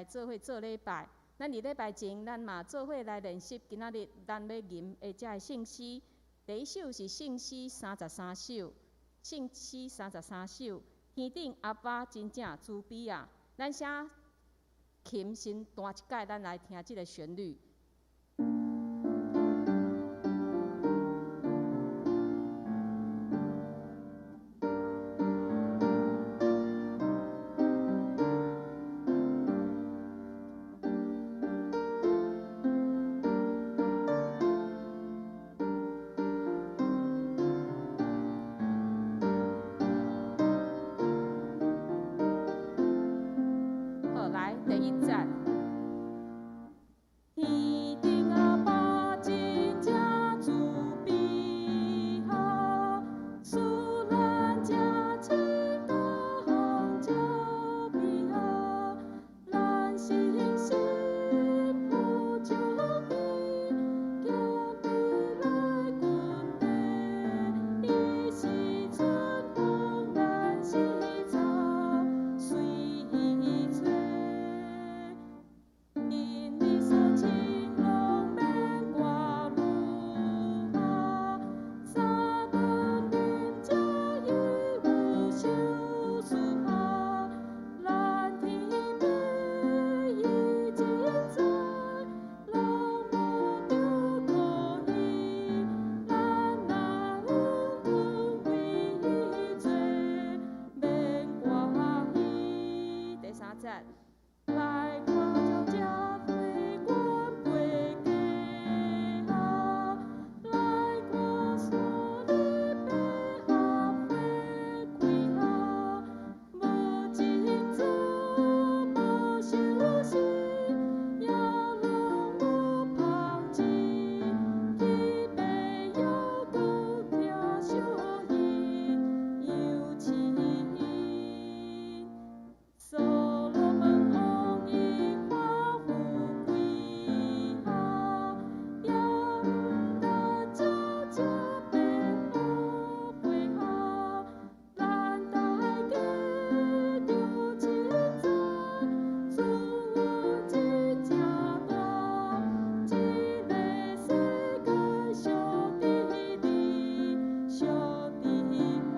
做伙做禮拜。咱佇禮拜前，咱嘛做伙來練習今仔日咱欲吟的這个聖詩。第一首是聖詩三十三首，聖詩三十三首。天頂阿爸真正慈悲啊！咱請琴先彈一擺，咱來聽這个旋律。好，來第一節。天頂阿爸真正慈悲啊，賜咱這清風照庇啊，咱信心抱著伊，謙卑來跟綴，伊是春風，咱是草，隨伊吹。因你所穿攏免掛慮啊，三頓啉食伊有賞賜啊，咱天父伊真知，攏無著可疑，咱若有權為伊做，免掛疑。第三節。來看鳥這飛懸飛過啊，來看蓑笠百合花開啊，無種籽，無收成，也攏有芳枝，起碼猶閣疼惜𪜶養飼𪜶。所羅門王榮華富貴啊，也毋達鳥這百合花啊，咱大家著凊知，主恩真正大，這个世界惜佇你，惜佇我。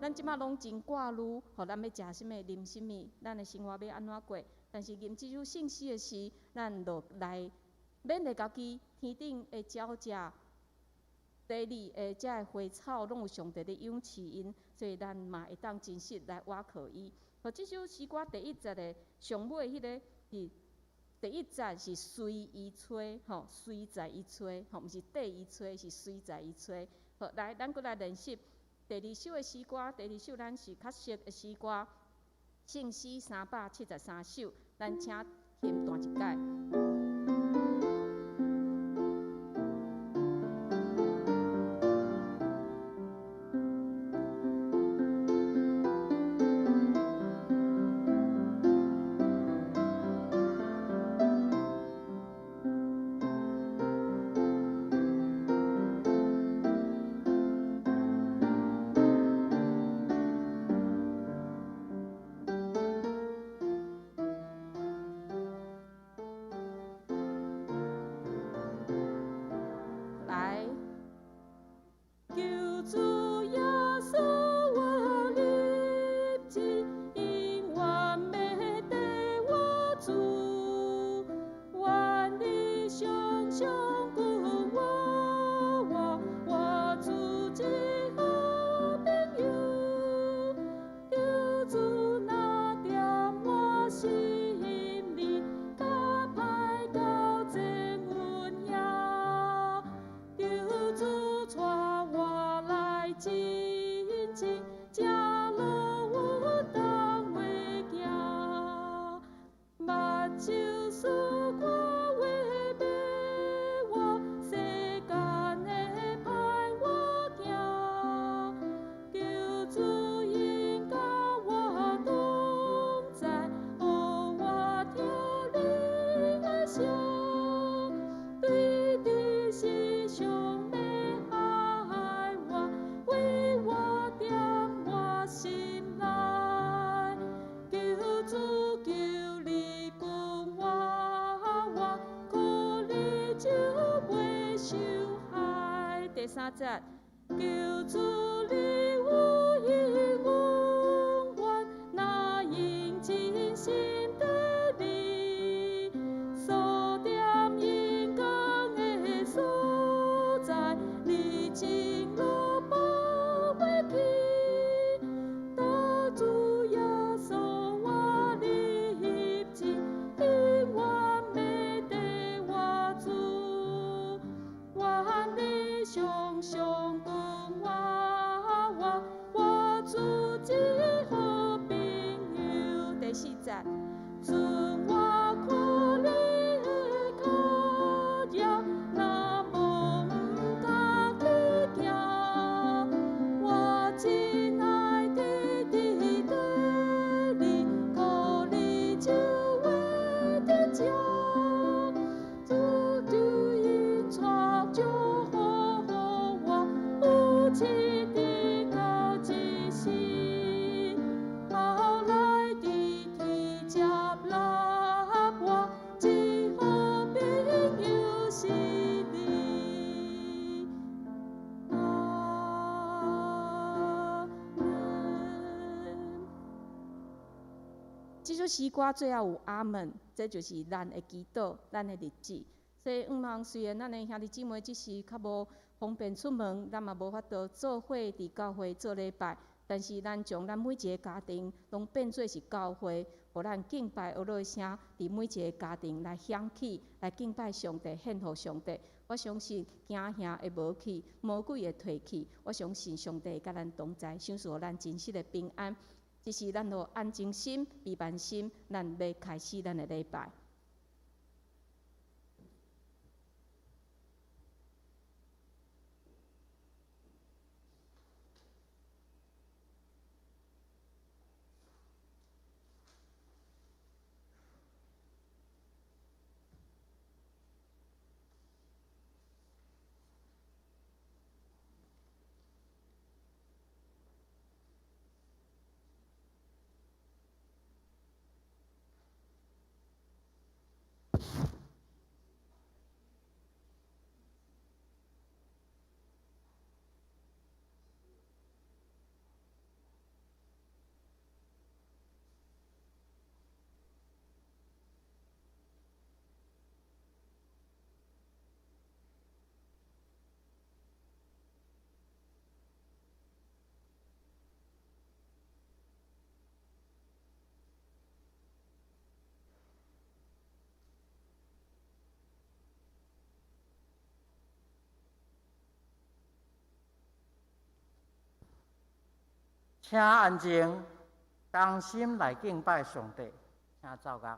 咱這馬攏真掛慮，吼，咱欲食啥物、啉啥物，咱的生活欲按怎過？但是吟這首聖詩的時，咱就來勉勵家己，天頂的鳥隻、地裡的這个花草，攏有上帝咧養飼𪜶，所以咱嘛會當真實來倚靠伊。好，這首詩歌第一節的上尾彼个是第一節是隨伊吹，吼，隨在伊吹，吼，毋是綴伊吹，是隨在伊吹。好，來，咱閣來練習第二首的詩歌。第二首咱是較熟的詩歌，聖詩三百七十三首，咱請琴彈一擺。節，求主你有應允，若用真心綴你，數點榮光的所在，你前路無袂去。搭主耶穌我入進，永遠欲綴我主，願你常常跟我活，我主這好朋友。第四節，准我看你的腳跡，若無毋敢去行。我真愛直直綴你，靠你就會得勝。主就引帶祝福我，有一直到這世。後來直直接納我，這好朋友是你。阿們。這首詩歌最後有阿門，這就是咱的祈禱，咱的日子。所以，向望雖然咱的兄弟姊妹這時較無方便出門，咱嘛無法度做伙佇教會做禮拜，但是咱將咱每一个家庭攏變做是教會，予咱敬拜呵咾的聲，佇每一个家庭來響起，來敬拜上帝，獻予上帝。我相信驚嚇會無去，魔鬼會退去。我相信上帝會佮咱同在，賞賜予咱真實的平安。這是咱予安靜心、卑慢心，咱欲開始咱的禮拜。請安靜，同心來敬拜上帝，請奏樂。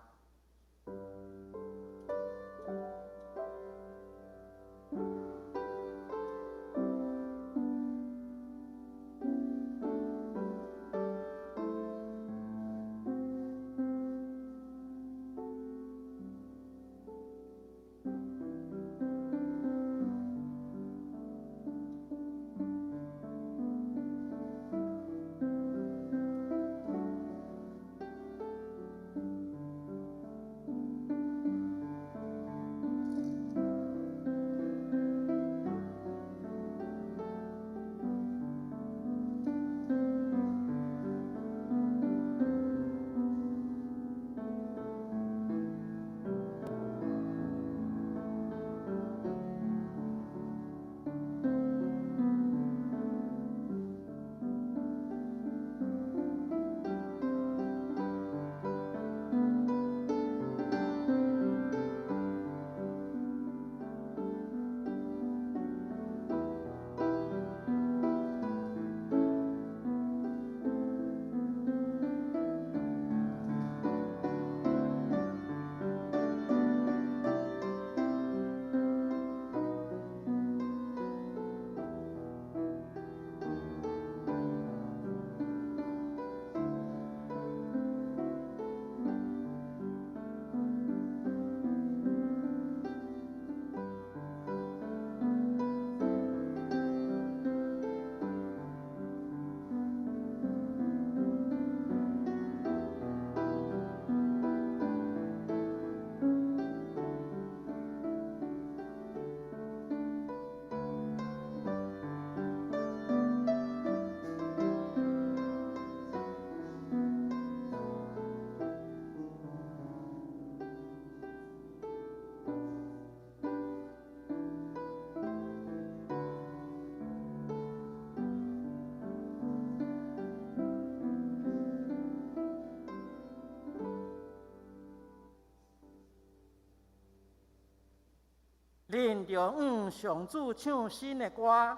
恁著向上主唱新的歌，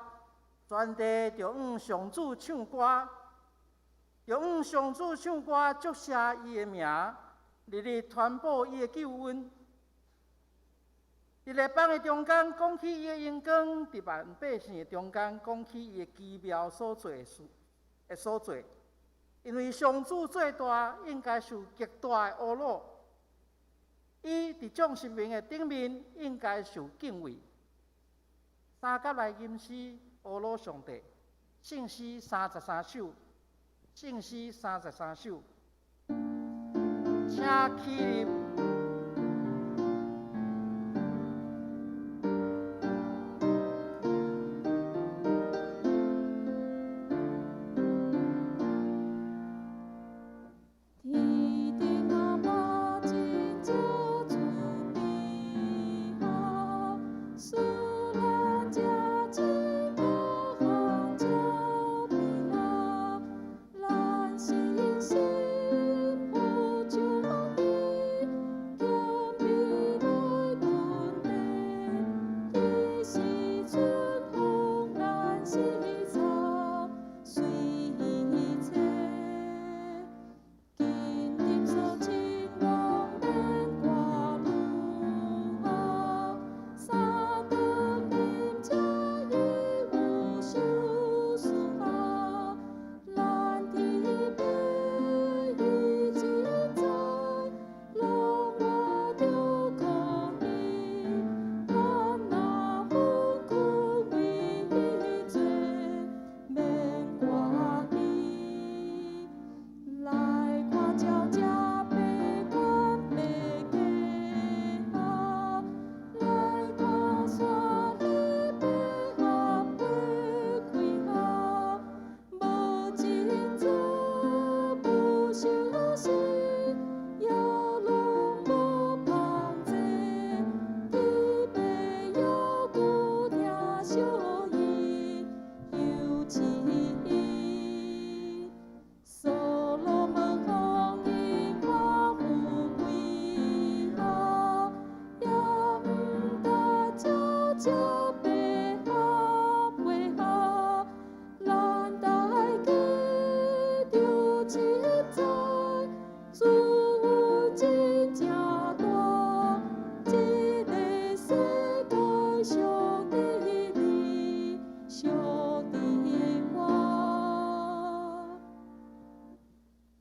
全地著向上主唱歌，著向上主唱歌，祝謝伊的名，日日傳播伊的救恩。佇列邦的中間講起伊的榮光，佇萬百姓的中間講起伊的奇妙所做的事的所做。因為上主做大，應該受極大的侮辱。伊佇眾神明的頂面，應該受敬畏。三甲來吟詩，呵咾上帝。聖詩三十三首，聖詩三十三首，請起立。天頂啊，嘛真正慈悲啊，使咱食真各項食品啊，咱是因新婦將伊謙卑來蹲地，伊是春風，咱是草，水車。緊入所親王免掛慮啊，三頓啉食伊有受事啊，咱天父伊真知，攏活著可以，咱若奮苦為做，免掛意。來看鳥食白管白雞啊，來看山裡白合白開啊，無真做不修身，也攏無芳濟，天父猶閣疼惜伊，有慈意。所羅門王榮華富貴啊，也毋達鳥食白合白啊，咱大家著凊知，主恩真正大，這个世界上帝你，上帝我。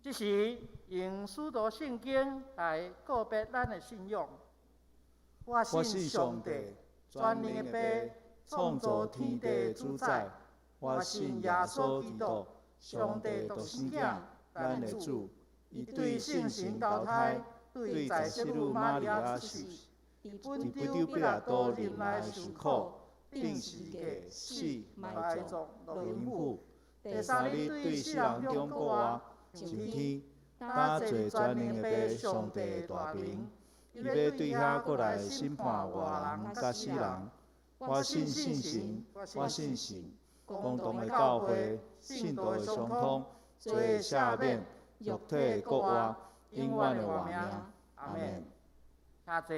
這時用使徒聖經來告別咱的信仰。我我信信上帝上帝，全全能能的的父，父，創創造造天天地地的主的主宰宰。。我信耶穌基督，上帝獨生囝，咱的主。伊對聖神投胎，對在聖女瑪利亞受死，佇本佇本丟彼拉多忍耐受苦，釘十字架死埋葬，落陰府。第三日對死人中復活，上天，搭坐全能的父上帝的大爿。伊欲對遐閣來審判活人佮死人。我信聖神，我信聖公同的教會，聖徒的相通，罪的赦免，肉體的復活，永遠的活命。阿們。請坐。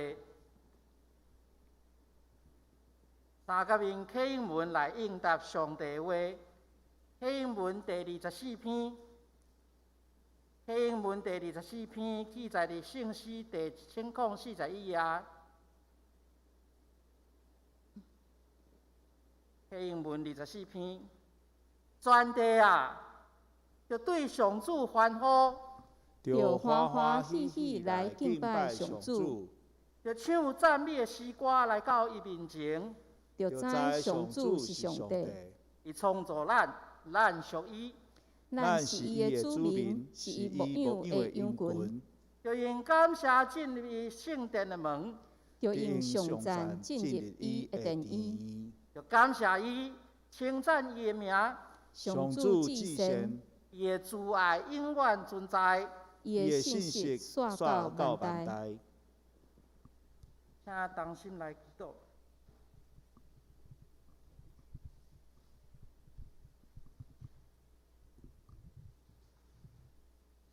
三甲用啟應文來應答上帝的話。啟應文第二十四篇，啟應文第二十四篇記載佇聖詩第1041頁。啟應文二十四篇，全地啊，著對上主歡呼，著歡歡喜喜來敬拜上主，著唱讚美的詩歌來到伊面前。著著知知上上主主是是上帝，上帝，伊創造咱，咱屬伊。咱咱是伊是伊的的子民子民，，是是伊伊牧牧養的養的羊羊群，群，著用感謝進入伊聖殿的門，著用用頌頌讚讚進進入入伊伊的的殿院。殿。著感謝伊，稱讚伊的名，上上主主至至善，善，伊的慈愛永遠存在。伊伊的信的信實實煞到煞到萬代。萬代。請同心來祈禱。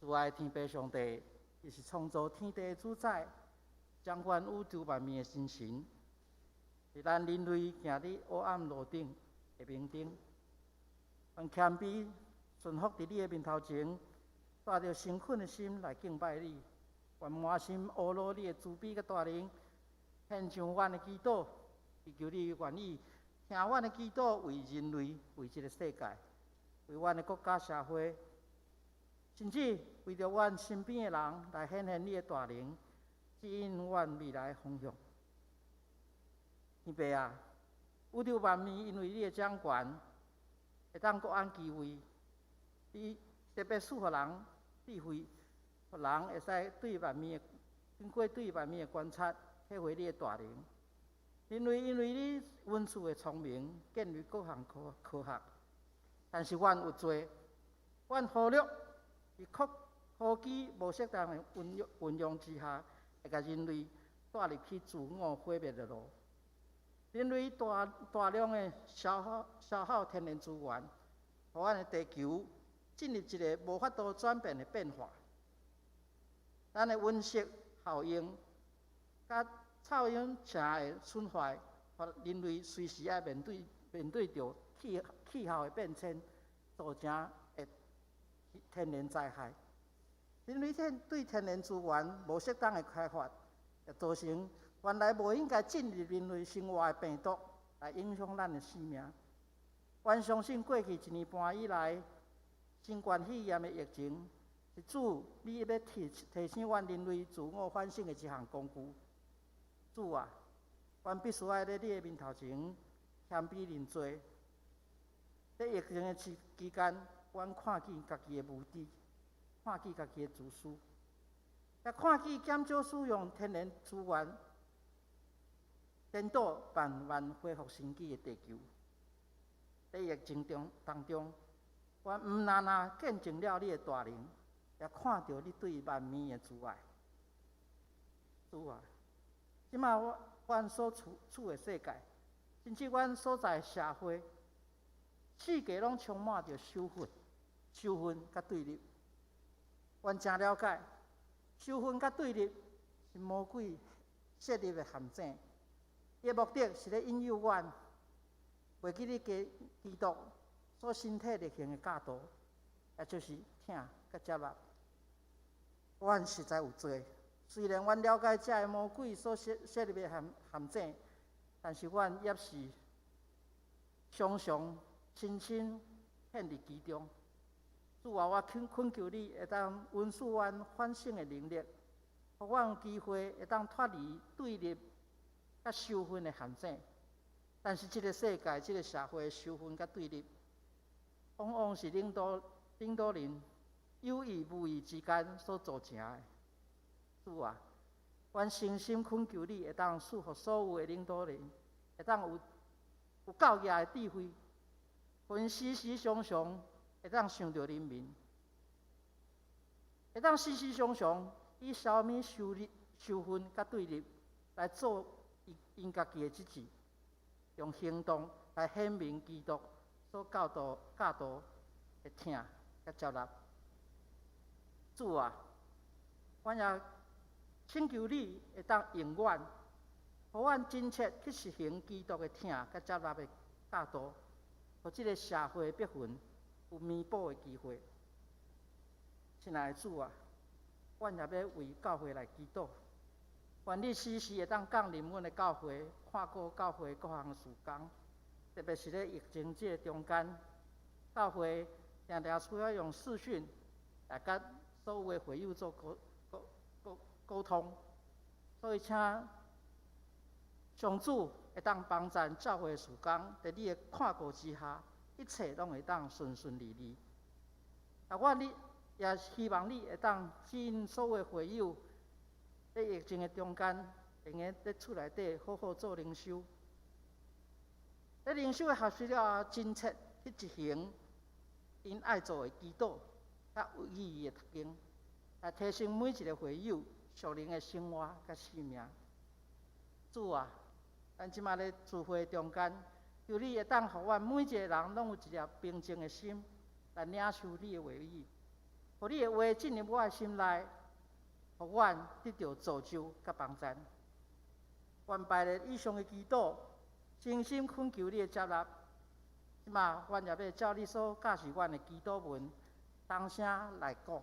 慈愛天父上帝，伊是創造天地的主宰，掌管宇宙萬物的真神。是咱人類行佇黑暗路頂的明燈。願謙卑順服佇你的面頭前，帶著誠懇的心來敬拜你。願滿心呵咾你的慈悲佮大能，獻上阮的祈禱，祈求你願意聽阮的祈禱，為人類，為這个世界，為阮的國家社會，甚至為著阮身邊的人來顯現你的大能，指引阮未來的方向。天父啊，宇宙萬物因為你的掌權，會當各安其位。你特別賜予人智慧，予人會使對萬物的經過對萬物的觀察，體會你的大能。人類因為你恩賜的聰明，建立各項科學，但是阮有罪，阮忽略佇科技無適當的運用之下，會共人類帶入去自我毀滅的路。人類大量的消耗天然資源，予阮的地球進入一个無法度轉變的變化。咱的溫室效應佮臭氧層的損壞，予人類隨時愛面對著氣候的變遷造成的天然災害。人類對天然資源無適當的開發，會造成原來無應該進入人類生活的病毒來影響咱的生命。阮相信過去一年半以來，新冠肺炎的疫情是主你欲提醒阮人類自我反省的一項工具。主啊，阮必須愛佇你的面頭前謙卑認罪。佇疫情的期間，阮看見家己的無知，看見家己的自私，也看見減少使用天然資源，顛倒慢慢恢復生機的地球。佇疫情當中，阮毋但若見證了你的大能，也看著你對萬物的慈愛。主啊，這馬阮所處的世界，甚至阮所在的社會，四界攏充滿著仇恨佮對立。阮誠了解，仇恨佮對立是魔鬼設立的陷阱，伊的目的是咧引誘阮，袂記得基督所身體力行的教導，也就是疼佮接納。阮實在有罪，雖然阮了解這个魔鬼所設立的陷阱，但是阮猶是常常深深陷佇其中。主啊，我懇求你會當恩賜阮反省的能力，予阮有機會會當脫離對立佮仇恨的陷阱。但是這个世界、這个社會的仇恨佮對立，往往是領導人有意無意之間所造成的。主啊，阮誠心懇求你會當賜予所有的領導人，會當有夠額的智慧，予𪜶時時常常會當想著人民，會當時時常常以消弭仇恨佮對立來做𪜶家己的職責，用行動來顯明基督所教導的疼佮接納。主啊，阮也請求你會當用阮，予阮真切去實行基督的疼佮接納的教導，予這个社會的逼分有彌補的機會。親愛的主啊，阮也欲為教會來祈禱，願你時時會當降臨阮的教會，看顧教會各項事工，特別是咧疫情這个中間，教會定定需要用視訊來佮所有的會友做溝通，所以請上主會當幫贊教會事工，佇你的看顧之下，一切攏會當順順利利。啊，我你也希望你會當指引所有的會友，佇疫情的中間，會用佇厝內底好好做靈修。佇靈修的學習了後，真切去執行𪜶愛做的祈禱，佮有意義的讀經，來提升每一个會友屬靈的生活佮生命。主啊，咱這馬咧聚會中間，求你會當予阮每一个人攏有一粒平靜的心，來領受你的話語，予你的話進入我的心內，予阮得著造就佮幫贊。願拜咧以上的祈禱，誠心懇求你的接納。這馬，阮也欲照你所教示阮的祈禱文，同聲來講。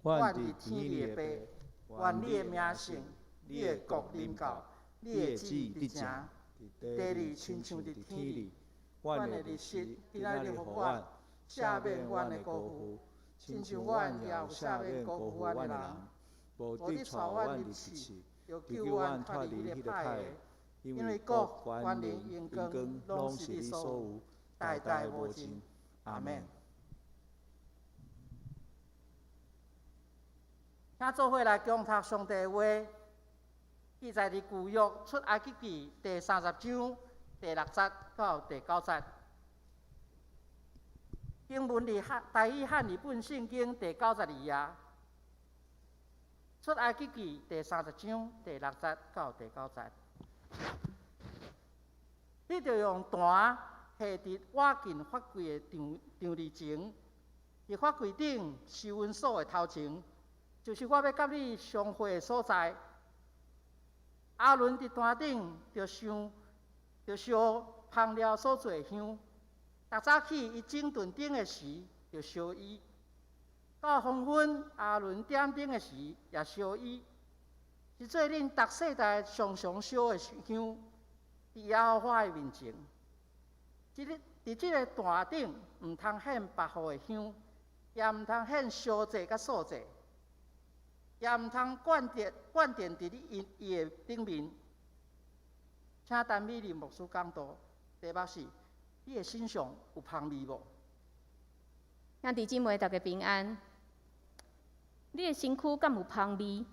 阮佇天裡的父，願你的名聖，你的國臨到，你的旨意得成，佇地裡親像佇天裡。阮的日食今仔日予阮，赦免阮的辜負，親像阮也有赦免辜負阮的人。無得帶阮入試，著救阮脫離彼个歹的。因為國、權能、榮光，攏是你所有，代代無盡。阿們。請做伙來共讀上帝的話，記載佇舊約出埃及記第三十章第六節到第九節。經文佇漢台語漢譯本聖經第92頁。出埃及記第三十章第六節到第九節。你著用壇繫佇倚近法櫃的帳帳籬前，佇法櫃頂施恩所的頭前，就是我欲佮你相會的所在。亞倫佇壇頂著燒著燒香料所做的香，逐早起伊整頓燈的時，著燒伊；到黃昏，亞倫點燈的時，也燒伊。是做恁逐世代常常燒的香，佇耶和華的面前。這個佇這个壇頂，毋通獻別號的香，也毋通獻燒祭佮素祭，也毋通灌電灌電佇你伊伊的頂面。請陳美玲牧師講道，題目是：你的身上有芳味無？兄弟姊妹，大家平安。你的身軀敢有芳味？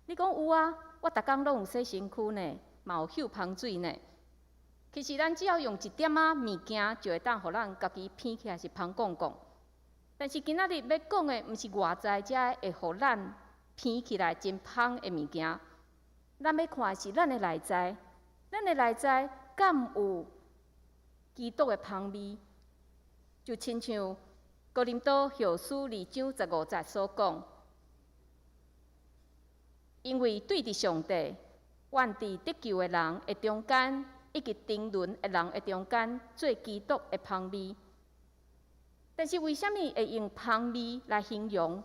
你講有啊，我逐工攏有洗身軀呢，嘛有嗅芳水呢。其實咱只要用一點仔物件，就會當予咱家己鼻起來是芳摃摃。但是今仔日欲講的，毋是外在遮會予咱鼻起來真芳的物件。咱欲看的是咱的內在，咱的內在敢有基督的芳味？就親像哥林多後書二章十五節所講。因為對佇上帝，阮佇得救的人的中間，以及沉淪的人的中間，做基督的芳味。但是為啥物會用芳味來形容？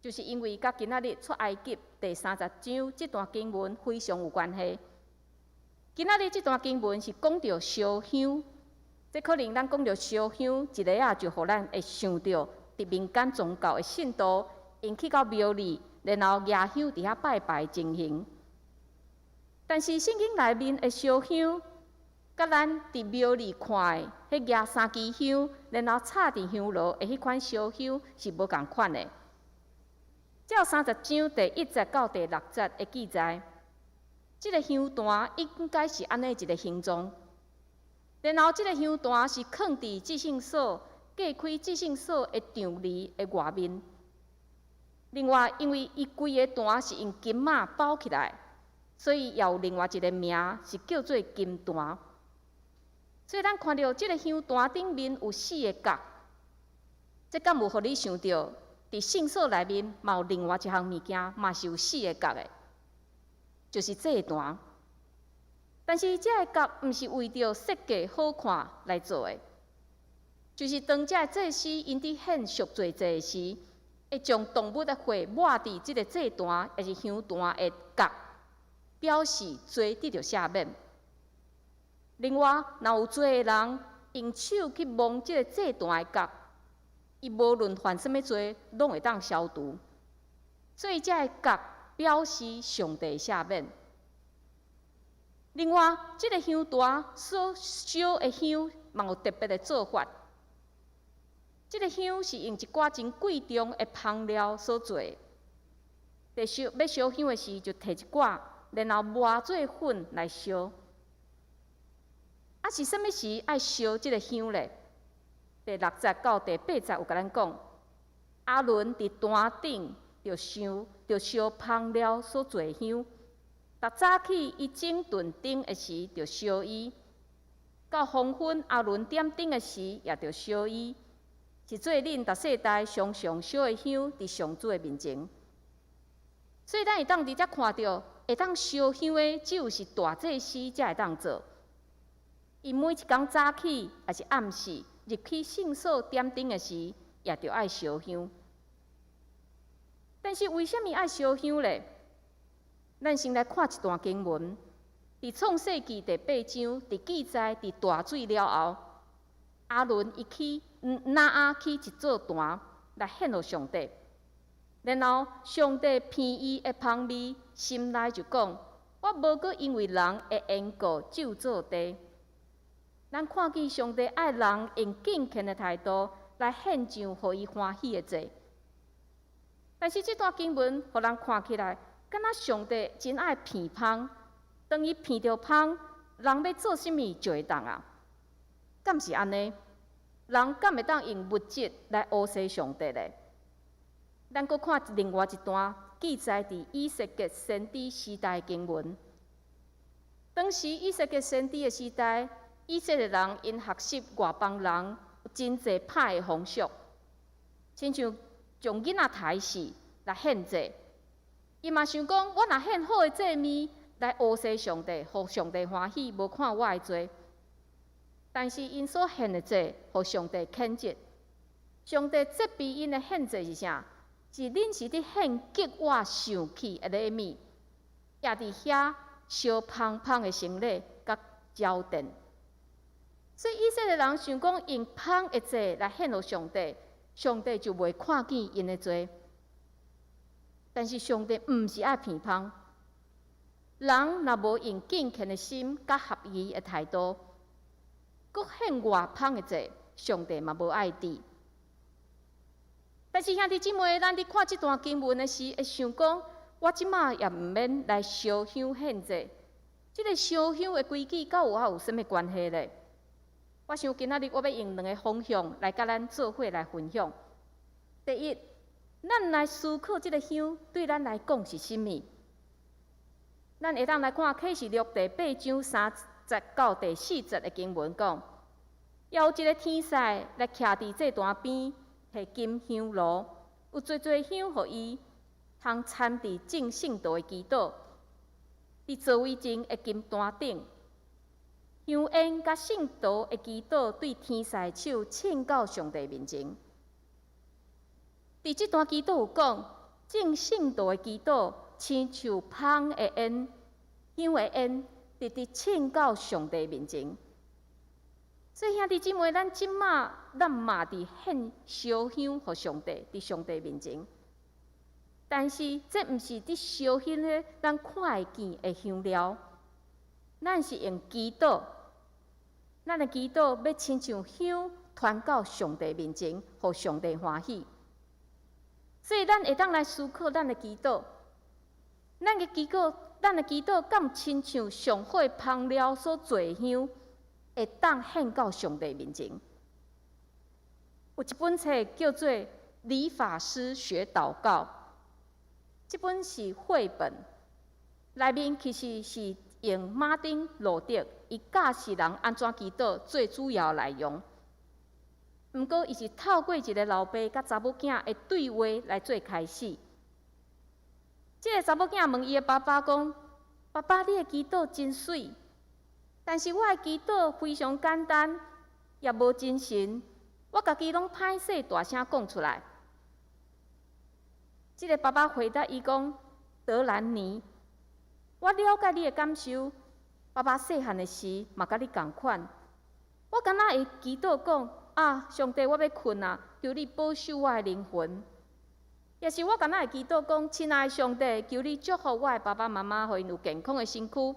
就是因為佮今仔日出埃及第三十章這段經文非常有關係。今仔日這段經文是講著燒香，這可能咱講著燒香，一下仔就予咱會想著佇民間宗教的信徒，𪜶去到廟裡，然後舉香佇遐拜拜情形。但是聖經內面的燒香，佮咱佇廟裡看的彼舉三支香，然後插佇香爐的彼款燒香是無仝款的。照三十章第一節到第六節的記載，這个香壇應該是按呢一个形狀。然後這个香壇是囥佇至聖所，隔開至聖所的帳籬的外面。另外，因為伊規个壇是用金仔包起來，所以也有另外一个名是叫做金壇。所以咱看著這个香壇頂面有四个角，這敢有予你想著，佇聖所內面嘛有另外一項物件，嘛是有四个角的，就是祭壇。但是這个角毋是為著設計好看來做的，就是當這个祭司𪜶佇獻贖罪祭的時，會將動物的血抹佇這个祭壇，抑是香壇的角，表示罪得著赦免。另外，若有罪的人用手去摸這个祭壇的角，伊無論犯啥物罪，攏會當消除。所以，這个角表示上帝赦免。另外，這个香壇所燒的香，嘛有特別的做法。這个香是用一寡真貴重的香料所做的。佇燒欲燒香的時，就提一寡，然後磨做粉來燒。啊，是啥物時愛燒這个香咧？第六節到第八節有共咱講，亞倫佇壇頂著燒著燒香料所做的香，逐早起伊整頓燈的時，著燒伊；到黃昏亞倫點燈的時，也著燒伊。是做恁逐世代常常燒的香，佇上主的面前。所以咱會當佇遮看著，會當燒香的，只有是大祭司才會當做。𪜶每一工早起，抑是暗時入去聖所點燈的時，也著愛燒香。但是為啥物愛燒香咧？咱先來看一段經文，佇創世記第八章，佇記載佇大水了後，亞倫伊起挪亞起一座壇來獻予上帝，然後上帝聞伊的香味，心內就講：我無閣因為人的緣故咒詛地。咱看見上帝愛人用敬虔的態度來獻上予伊歡喜的祭。但是這段經文，予人看起來，敢若上帝真愛鼻芳，當伊鼻著芳，人欲做啥物就會當啊？敢是按呢？人敢會當用物質來烏踅上帝咧？咱閣看另外一段記載佇以西結先知時代的經文。當時以西結先知的時代，以色列人𪜶學習外邦人真濟歹的風俗，親像將囡仔刣死來獻祭。伊嘛想講，我若獻好的祭物來烏踅上帝，予上帝歡喜，無看我的罪。但是𪜶所獻的祭，予上帝譴責。上帝責備𪜶的獻祭是啥？是恁是佇獻激我生氣的禮物，也佇遐燒芳芳的牲禮佮澆奠。所以以色列人想講用芳的祭來獻予上帝，上帝就袂看見𪜶的罪。但是上帝毋是愛鼻芳，人若無用敬虔的心佮合宜的態度，閣獻偌芳的祭，上帝嘛無愛佇。但是兄弟姊妹，咱佇看這段經文的時，會想講：我這馬也毋免來燒香獻祭，這个燒香的規矩佮我有啥物關係咧？我想今仔日我欲用兩个方向來佮咱做伙來分享。第一，咱來思考這个香對咱來講是啥物？咱會當來看啟示錄第八章三節到第四節的經文講，有一个天使來徛佇祭壇邊，提金香爐，有濟濟香予伊，通摻佇眾聖徒的祈禱，佇座位前的金壇頂，香煙佮聖徒的祈禱對天使的手衝到上帝面前。佇這段祈禱有講，眾聖徒的祈禱親像芳的煙、香的煙，直直衝到上帝面前。所以兄弟姊妹，咱這馬咱嘛佇獻燒香予上帝，佇上帝面前。但是這毋是佇燒彼个咱看會見的香料，咱是用祈禱，咱的祈禱欲親像香傳到上帝面前，予上帝歡喜。所以咱會當來思考咱的祈禱，咱的祈禱敢親像上好的芳料所做的香，會當獻到上帝面前。有一本冊叫做《理髮師學禱告》，這本是繪本，內面其實是用馬丁路德伊教示人按怎祈禱做主要內容。毋過，伊是透過一个老爸佮查某囝的對話來做開始。這个查某囝問伊的爸爸講：爸爸，你的祈禱真媠，但是我的祈禱非常簡單，也無精神，我家己攏歹勢大聲講出來。這个爸爸回答伊講：德蘭妮，我了解你的感受。爸爸細漢的時嘛佮你仝款，我敢若會祈禱講：啊，上帝，我欲睏啊，求你保守我的靈魂。抑是我敢若會祈禱講：親愛的上帝，求你祝福我的爸爸媽媽，予𪜶有健康的身軀。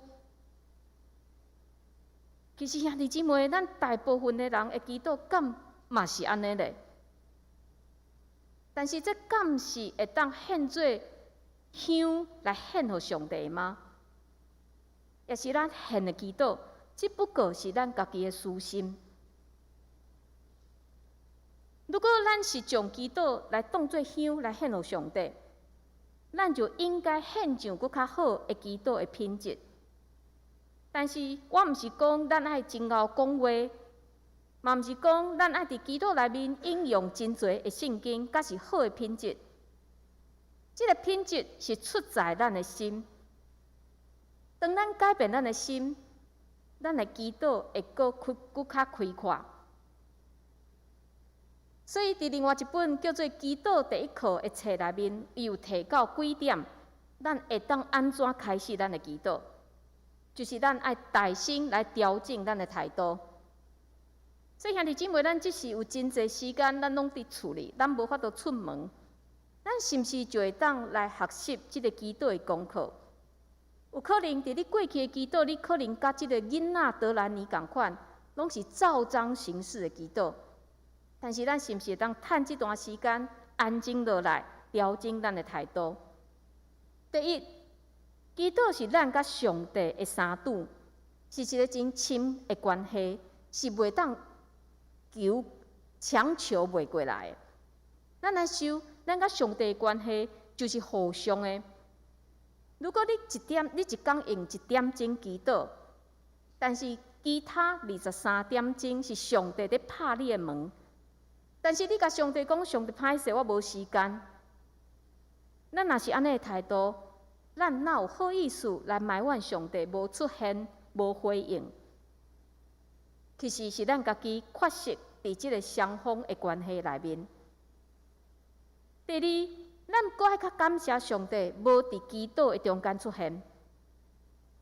其實兄弟姊妹，咱大部分的人的祈禱敢嘛是按呢咧？但是這敢是會當獻做香來獻予上帝嗎？抑是咱獻的祈禱，只不過是咱家己的私心。如果咱是將祈禱來當做香來獻予上帝，咱就應該獻上閣較好的祈禱的品質。但是我毋是講咱愛真𠢕講話，嘛毋是講咱愛佇祈禱內面引用真濟的聖經，才是好的品質。這个品質是出在咱的心。當咱改變咱的心，咱的祈禱會閣開閣較開闊。所以，佇另外一本叫做《祈禱第一課》的冊內面，伊有提到幾點，咱會當按怎開始咱的祈禱，就是咱愛大聲來調整咱的態度。所以兄弟姊妹，咱這時有真濟時間，咱攏佇厝裡，咱無法度出門，咱是毋是就會當來學習這个祈禱的功課？有可能佇你過去的祈禱，你可能佮這个囡仔德蘭尼仝款，攏是照章行事的祈禱。但是咱是毋是會當趁這段時間安靜落來，調整咱的態度？第一，祈禱是咱佮上帝的相拄，是一个真親的關係，是袂當求強求袂過來的。咱來想，咱佮上帝的關係就是互相的。如果你一工用一點鐘祈禱，但是其他23點鐘是上帝佇拍你的門。但是你共上帝講，上帝歹勢，我無時間。咱若是按呢的態度，咱哪有好意思來埋怨上帝無出現、無回應？其實是咱家己缺失佇這个雙方的關係內面。第二，咱閣愛較感謝上帝無佇祈禱的中間出現，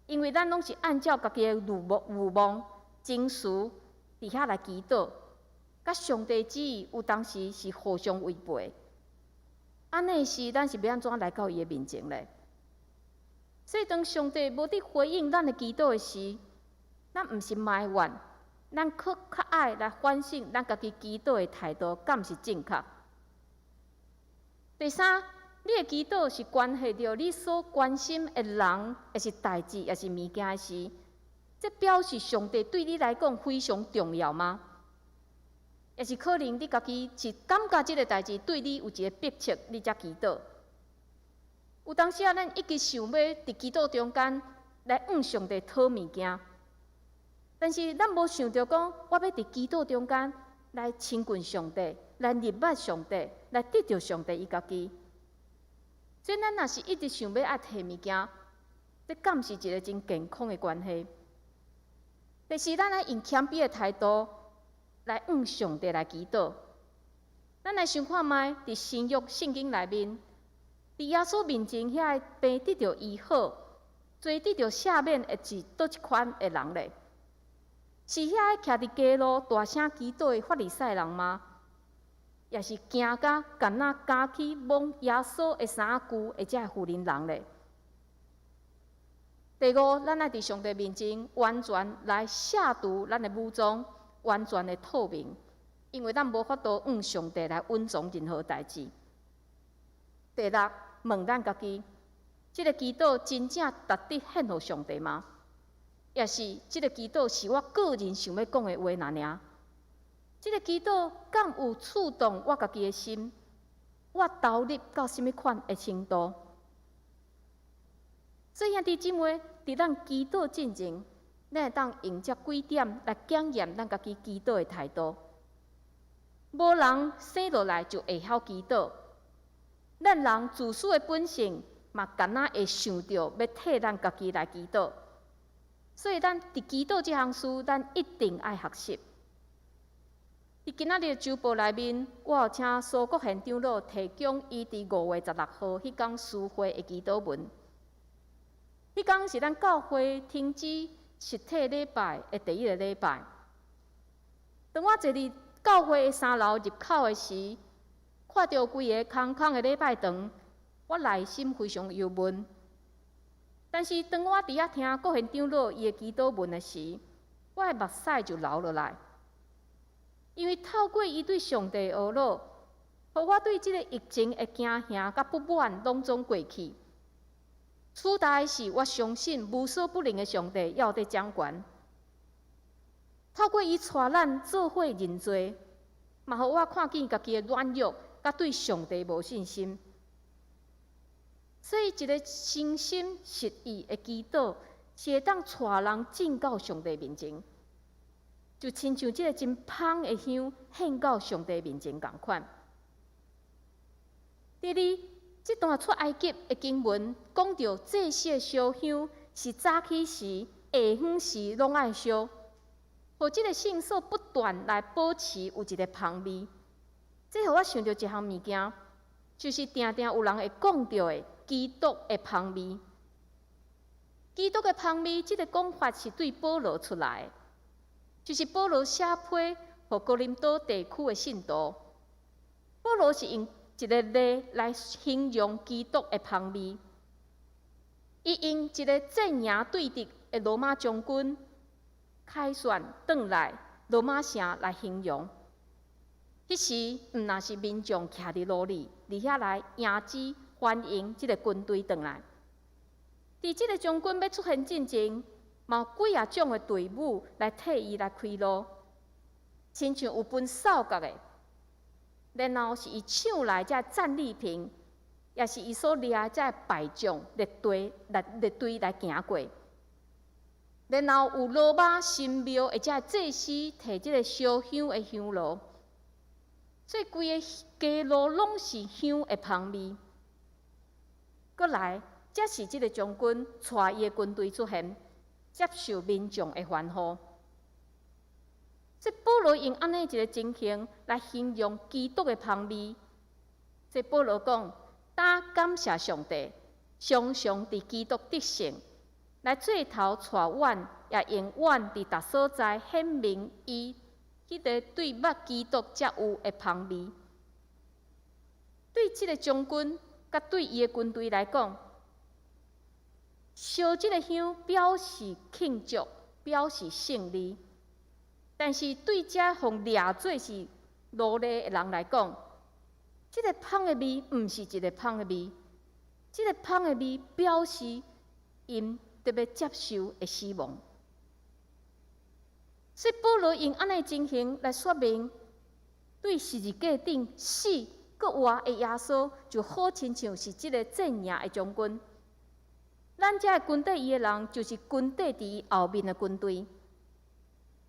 因為咱攏是按照家己的慾望、情緒佇遐來祈禱。佮上帝旨意有當時是互相違背，按呢時，咱是欲按怎來到伊的面前咧？所以當上帝無佇回應咱的祈禱的時，咱毋是埋怨，咱閣較愛來反省咱家己祈禱的態度，敢毋是正確？第三，你的祈禱是關係著你所關心的人，抑是代誌，抑是物件的時，這表示上帝對你來講非常重要嗎？抑是可能你家己是感覺這个代誌對你有一个迫切，你才祈禱。有當時啊，咱一直想欲佇祈禱中間來向上帝討物件，但是咱無想著講，我欲佇祈禱中間來親近上帝，來認捌上帝，來得著上帝伊家己。所以咱若是一直想欲愛提物件，這敢是一个真健康的關係？第四，咱愛用謙卑的態度來向上帝來祈禱。咱來想看覓，佇新約聖經內面，佇耶穌面前遐个病得著醫好、罪得著赦免的是佗一款的人咧？是遐個徛佇街路大聲祈禱的法利賽人嗎？抑是驚甲敢若敢去摸耶穌的衫仔袖的這个婦人人咧？第五，咱愛佇上帝面前完全來卸除咱的武裝，完全的透明，因為咱無法度向上帝來隱藏任何代誌。第六，問咱家己，這个祈禱真正值得獻予上帝嗎？抑是這个祈禱是我個人想欲講的話爾爾？這个祈禱敢有觸動我家己的心？我投入到啥物款的程度？所以兄弟姊妹，佇咱祈禱進前，咱會當用這幾點來檢驗咱家己祈禱的態度。無人生落來就會曉祈禱，咱人自私的本性嘛，敢若會想著欲替咱家己來祈禱。所以，咱佇祈禱這項事，咱一定愛學習。佇今仔日的週報內面，我有請蘇國賢長老提供伊佇5月16號彼工司會的祈禱文。彼工是咱教會停止實體禮拜的第一个禮拜。當我坐佇教會的三樓入口的時，看著規个空空的禮拜堂，我內心非常憂悶。但是當我佇遐聽國賢長老伊的祈禱文的時，我的目屎就流落來，因為透過伊對上帝的哀禱，予我對這个疫情的驚嚇佮不滿攏總過去。取代的是我相信無所不能的上帝猶佇掌權。透過伊帶咱做伙認罪，嘛予我看見家己的軟弱，佮對上帝無信心。所以，一个誠心實意的祈禱，是會當帶人進到上帝面前，就親像這个真芳的香獻到上帝面前仝款。第二，這段出埃及的經文講著祭司的燒香是早起時、下昏時攏愛燒，予這个聖所不斷來保持有一个芳味。這予我想著一項物件，就是定定有人會講著的基督的芳味。基督的芳味，這个講法是對保羅出來的，就是保羅寫批予哥林多地區的信徒。保羅是用一个例來形容基督的芳味。伊用一个陣營對敵的羅馬將軍凱旋轉來羅馬城來形容。彼時毋若是民眾徛佇路裡，佇遐來迎接歡迎這个軍隊轉來。佇這个將軍欲出現進前，嘛有幾仔種的隊伍來替伊來開路，親像有分哨角的，然後是伊搶來這戰利品，也是伊所掠的這敗將列隊來列隊來行過。然後有羅馬神廟的這祭司提這个燒香的香爐，所以規个街路攏是香的芳味。閣來，這是這个將軍帶伊的軍隊出現，接受民眾的歡呼。這保羅用按呢一个情形來形容基督的芳味。這保羅講：當感謝上帝，常常佇基督得勝，來做頭帶阮，也用阮佇逐所在顯明伊彼个對捌基督才有的芳味。對這个將軍佮對伊的軍隊來講，燒這个香表示慶祝，表示勝利。但是對這予掠做是奴隸的人來講，這个芳的味毋是一个芳的味，這个芳的味表示𪜶得欲接受的死亡。所以保羅用按呢情形來說明，對十字架頂死閣活的耶穌，就好親像是這个陣營的將軍。咱這个跟綴伊的人，就是跟綴佇伊後面的軍隊。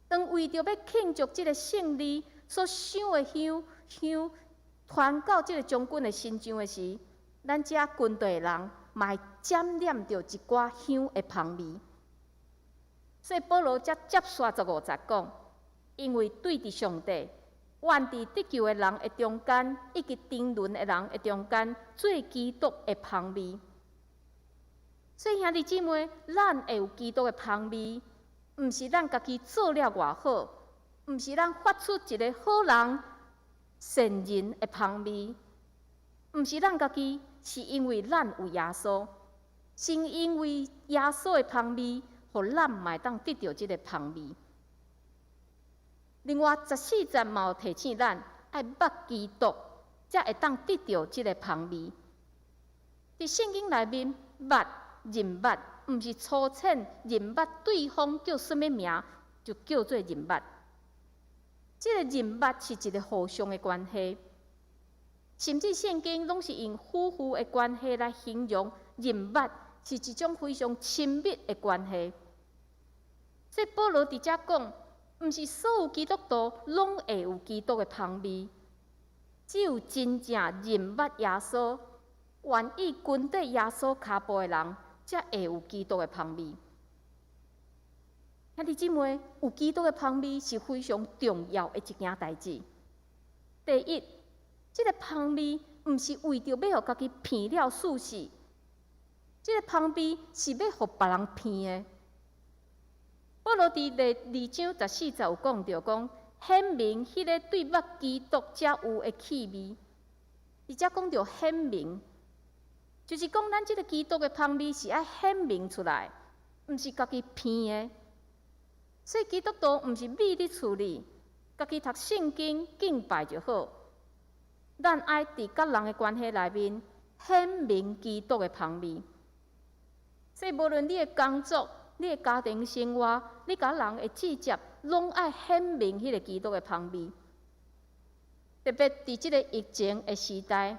當為著欲慶祝這个勝利所燒的香香傳到這个將軍的身上的時，咱這軍隊的人嘛會沾染著一寡香的芳味。所以保羅才接續15節講，因為對佇上帝，願佇得救的人的中間，以及沉淪的人的中間，做基督的芳味。所以兄弟姊妹，咱會有基督的芳味，毋是咱家己做了偌好，毋是咱發出一个好人善人的芳味，毋是咱家己，是因為咱有耶穌，是因為耶穌的芳味，予咱嘛會當得著這个芳味。另外14節嘛有提醒咱，愛捌基督，才會當得著這个芳味。佇聖經內面，捌認捌，毋是粗淺認捌對方叫啥物名，就叫做認捌。這个認捌是一个互相的關係，甚至聖經攏是用夫婦的關係來形容認捌，是一種非常親密的關係。所以保羅佇遮講，毋是所有基督徒攏會有基督的芳味，只有真正認捌耶穌、願意跟綴耶穌跤步的人，才會有基督的芳味。兄弟姊妹，有基督的芳味是非常重要的一件代誌。第一，這个芳味毋是為著欲予家己鼻了舒適，這个芳味是欲予別人鼻的。保羅佇第二章14節有講著講，顯明彼个對捌基督才有的氣味。佇遮講著顯明，就是講咱這个基督的芳味是愛顯明出來，毋是家己鼻的。所以基督徒毋是覕佇厝裡，家己讀聖經敬拜就好。咱愛佇佮人的關係內面顯明基督的芳味。所以無論你的工作、你的家庭生活、你佮人的接觸，攏愛顯明彼个基督的芳味。特別佇這个疫情的時代，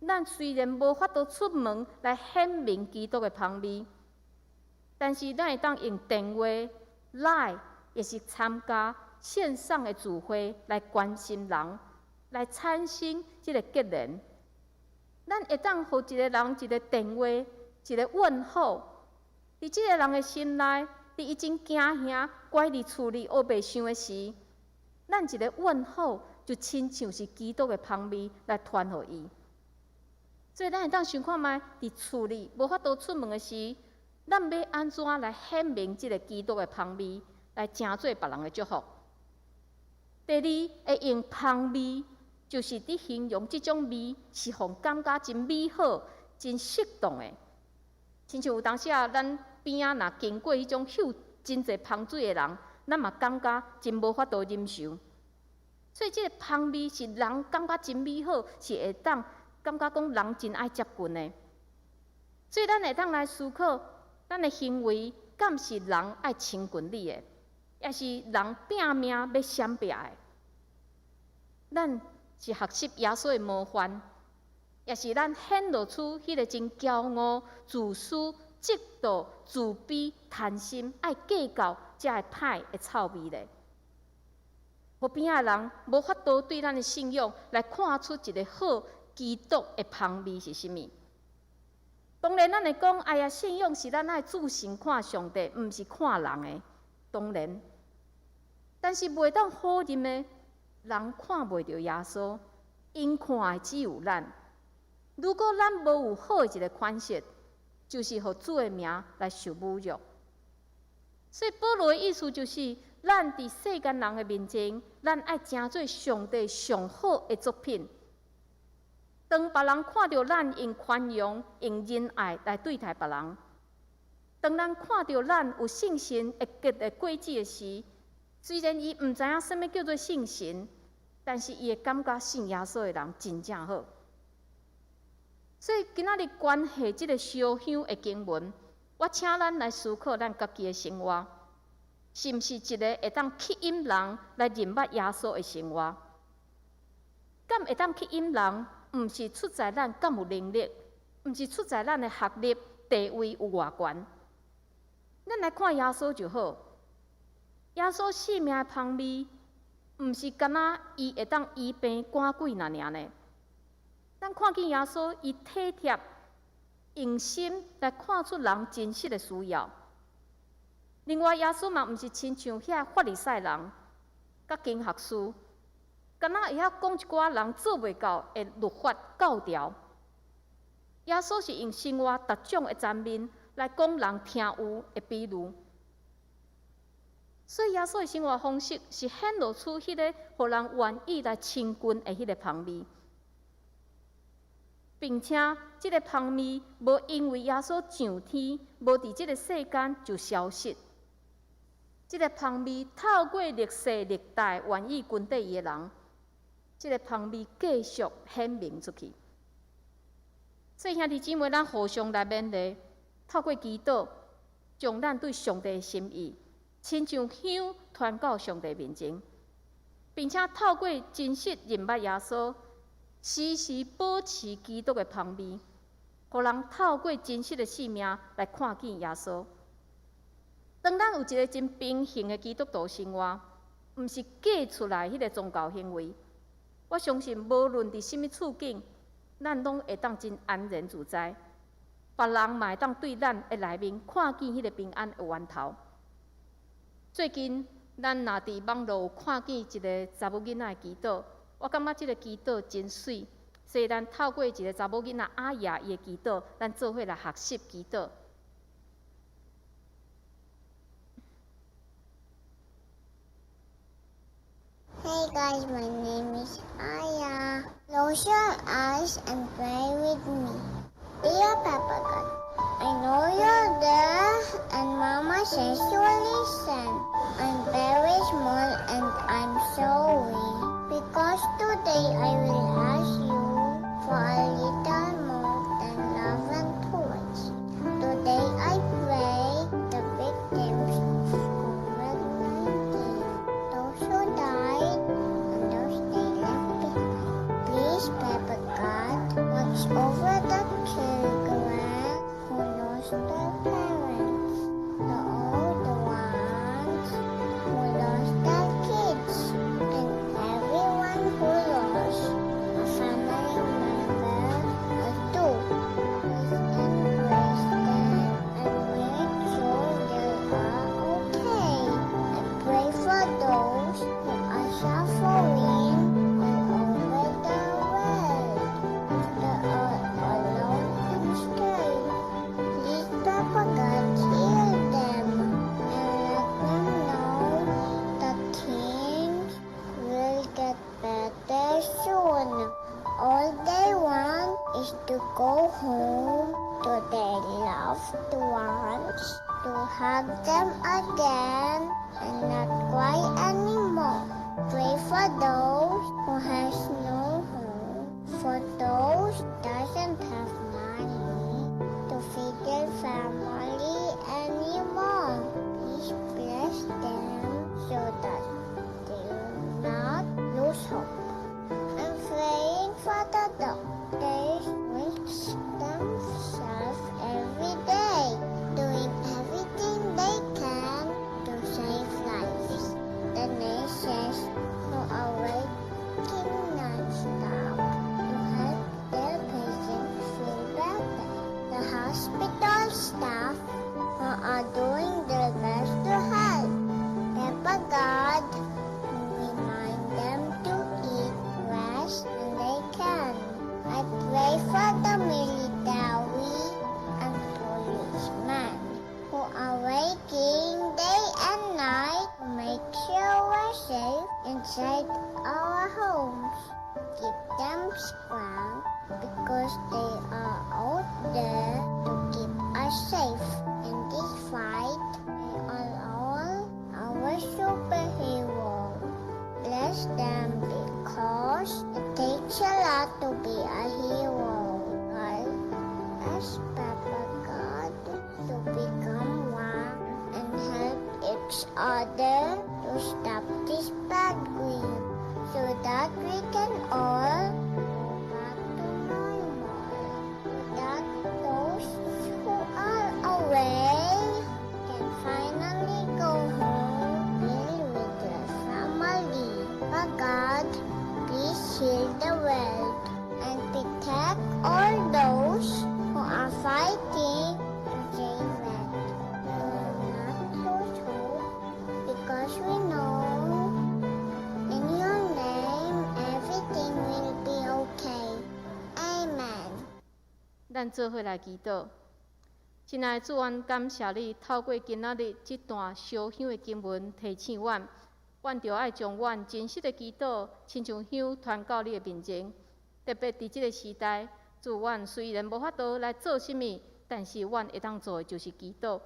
咱雖然無法度出門來顯明基督的芳味，但是咱會當用電話、LINE，抑是參加線上的聚會來關心人，來產生這个結連。咱會當予一个人一个電話，一个問候，佇這个人的心內，佇伊真驚嚇、關佇厝裡烏白想的時，咱一个問候，就親像是基督的芳味來傳予伊。所以咱會當想看覓，佇厝裡無法度出門的時，咱欲按怎來顯明這个基督的芳味，來成做別人的祝福？第二，會用芳味，就是佇形容這種味是予人感覺真美好、真適當的。親像有當時啊，咱邊仔若經過彼種嗅真濟芳水的人，咱嘛感覺真無法度忍受。所以，這个芳味是人感覺真美好，是會當感覺講人真愛接近的。所以，咱會當來思考，咱的行為敢是人愛親近你的，抑是人拚命欲閃避的？咱是學習耶穌的模範，抑是咱顯露出彼个真驕傲、自私、嫉妒、自卑、貪心、愛計較，才會歹的臭味咧？予邊仔的人無法度對咱的信仰來看出一个好基督的芳味是啥物。當然，咱會講，哎呀，信仰是咱愛注神看上帝，毋是看人的。當然，但是袂當否認的，人看袂著耶穌，𪜶看的只有咱。如果咱無有好的一個款式，就是予主的名來受侮辱。所以保羅的意思就是，咱佇世間人的面前，咱愛成做上帝上好的作品。當別人看著咱用寬容、用仁愛來對待別人，當咱看著咱有信心會結的果子的時，雖然伊毋知影啥物叫做信神，但是伊會感覺信耶穌的人真正好。所以今仔日關係這个燒香的經文，我請咱來思考咱家己的生活，是毋是一个會當吸引人來認捌耶穌的生活？敢會當吸引人，毋是出在咱敢有能力，毋是出在咱的學歷地位有偌懸。咱來看耶穌就好。耶穌性命的芳味，毋是干焦伊會當醫病趕鬼爾爾呢。咱看見耶穌，伊體貼用心來看出人真實的需要。另外，耶穌嘛毋是親像遐法利賽人、佮經學士，敢若會曉講一寡人做袂到的律法教條。耶穌是用生活逐種的層面來講人聽有的比喻。所以耶穌的生活方式是顯露出彼个予人願意來親近的彼个芳味，並且這个芳味無因為耶穌上天，無佇這个世間就消失。這个芳味透過歷世歷代願意跟綴伊的人，這个芳味繼續顯明出去。所以兄弟姊妹，咱互相來勉勵，透過祈禱，將咱對上帝的心意，親像香傳到上帝面前，並且透過真實認捌耶穌，時時保持基督的芳味，予人透過真實的生命來看見耶穌。當咱有一个真平衡的基督徒生活，毋是假出來彼个宗教行為，我相信無論佇啥物處境，咱攏會當真安然自在。別人嘛會當對咱的內面看見彼个平安的源頭。最近，咱若佇網路有看見一个查某囡仔的祈禱，我感覺這个祈禱真媠。所以咱透過一个查某囡仔阿雅伊的祈禱，咱做伙來學習祈禱。 Hey guys, my name is Aya. Close your eyes and pray with me. Dear Papa God, I know you're there and Mama says you listen. I'm very small and I'm so weak. Because today I will ask you for a little more than love and toys. Today I pray the victims of COVID-19, those who died and those they left behind. Please, Papa God, watch over the children who lost their parents, the old ones who lost their kids, and everyone who lost a family member or two. Please embrace them and make Loved ones to hug them again and not cry anymore. Pray for those who has no home, for those doesn't have money to feed their family anymore. Please bless them so that they will not lose hope. I'm praying for the doctors who risk themselves every day, doing everything they can to save lives. The nurses who are working non-stop to help their patients feel better. The hospital staff who are doing their best to help. Papa God, remind them to eat, rest when they can. I pray for the military and policemen who are working day and night to make sure we're safe inside our homes. Keep them strong because they are out there to keep us safe. In this fight, they are all our superheroes. Bless them because it takes a lot to be a hero. I ask Papa God to become one and help each other to stop this bad greed so that we can all go back to normal. So that those who are away can finally go home, be with their family. But God, please heal the world and protect all those who are fighting to save it. We will not lose hope because we know in your name everything will be okay. Amen. 咱做伙來祈禱。親愛的主，阮感謝你，透過今仔日這段燒香的經文提醒阮，阮著愛將阮真實的祈禱，親像香傳到你的面前。特別佇這个時代，主，阮雖然無法度來做啥物，但是阮會當做的就是祈禱，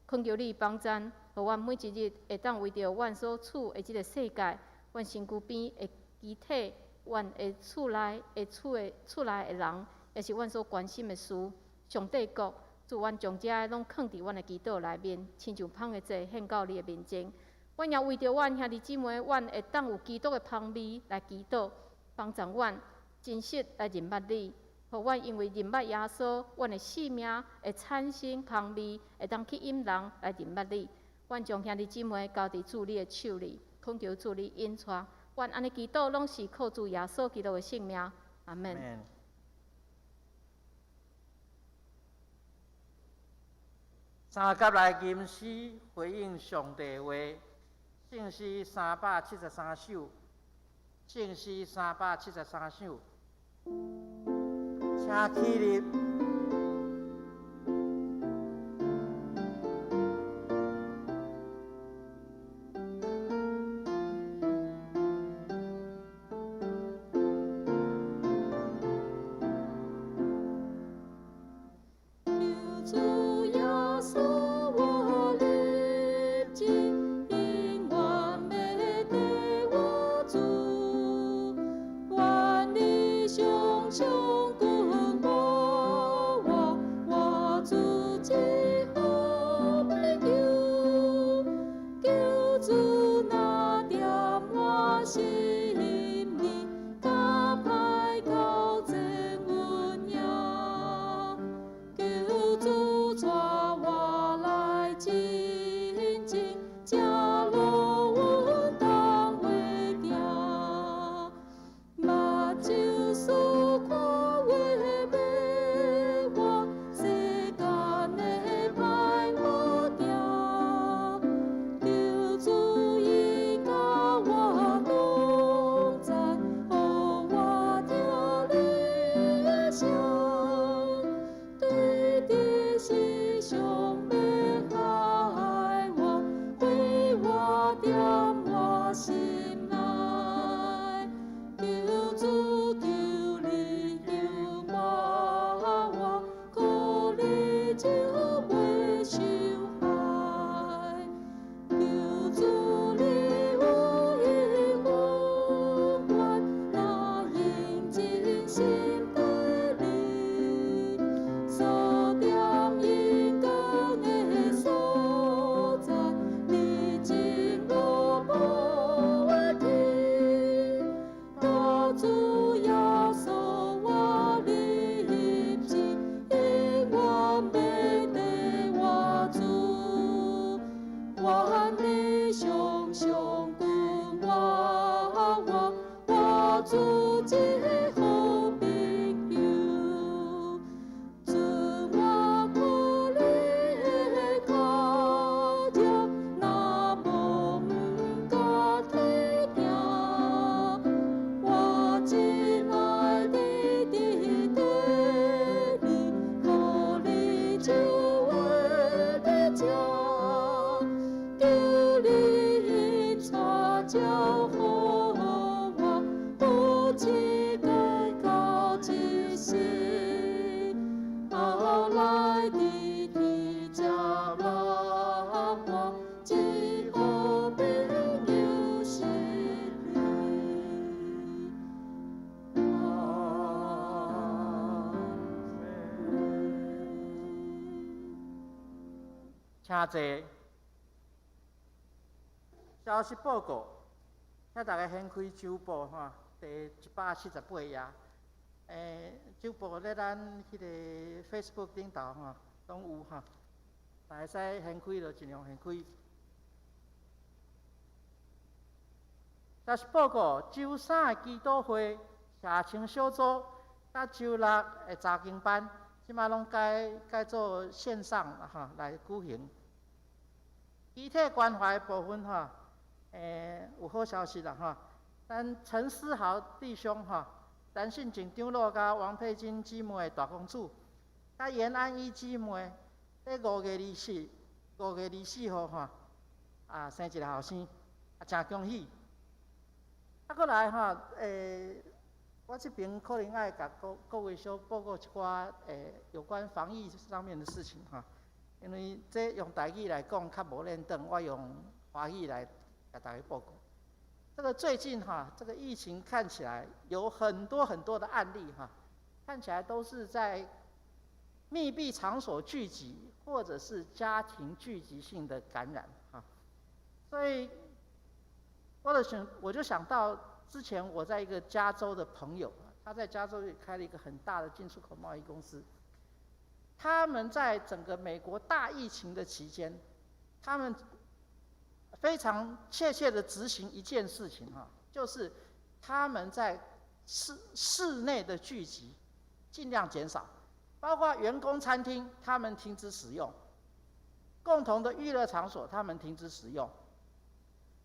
懇求你幫贊，予阮每一日會當為著阮所處的這个世界，阮身軀邊的肢體，阮的厝內的厝的厝內的人，也是阮所關心的事，上帝國，主，阮將這个攏囥佇阮的祈禱內面，親像芳的祭獻到你的面前。阮也為著阮兄弟姊妹，阮會當有基督的芳味來祈禱，幫助阮真實來認捌你，予阮因為認捌耶穌，阮的生命會產生芳味，會當去引人來認捌你。阮將兄弟姊妹交佇主你的手裡，懇求主你引帶。阮按呢祈禱，攏是靠主耶穌基督的聖名。阿門。三甲來吟詩回應上帝話，聖詩373首，聖詩373首，請起立。求主耶穌我立志，永遠欲綴我主，願你常常跟我。日日食肉丸，一好朋友是你。阿門。請坐。消息報告，請大家掀開周報吼，第178頁。周報咧，咱彼个 Facebook 頂頭吼，攏有吼，會使掀開就盡量掀開。消息報告，周三的祈禱會、社青小組，佮周六的查經班，這擺攏改改做線上吼來舉行。肢體關懷部分吼，有好消息啦吼！咱陳思豪弟兄吼，陳信靜長老佮王佩金姊妹的大公子，佮嚴安一姊妹，佇5月24號吼，生一个後生，誠恭喜！閣來吼，我這邊可能愛共各位小報告一寡有關防疫上面的事情哈，因為這用台語來講較無輪轉，我用華語來共大家報告。這個最近哈，這個疫情看起來有很多很多的案例哈，看起來都是在密閉場所聚集，或者是家庭聚集性的感染哈。所以，我就想到之前我在一個加州的朋友，他在加州也開了一個很大的進出口貿易公司。他們在整個美國大疫情的期間，他們非常切切的執行一件事情哈，就是他們在室內的聚集盡量減少，包括員工餐廳，他們停止使用；共同的娛樂場所，他們停止使用。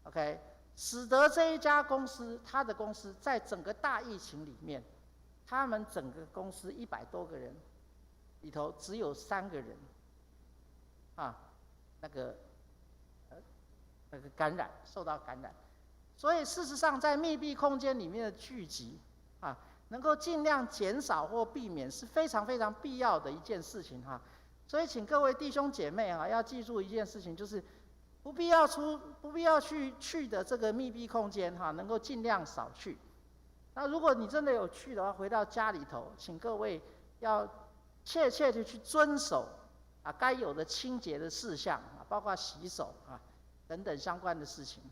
OK，使得這一家公司，他的公司在整個大疫情裡面，他們整個公司100多個人裡頭只有3個人，那個感染受到感染，所以事實上在密閉空間裡面的聚集啊，能夠盡量減少或避免是非常非常必要的一件事情哈。所以請各位弟兄姐妹啊，要記住一件事情，就是不必要去的這個密閉空間哈，能夠盡量少去。那如果你真的有去的話，回到家裡頭，請各位要切切的去遵守啊該有的清潔的事項啊，包括洗手啊等等相關的事情。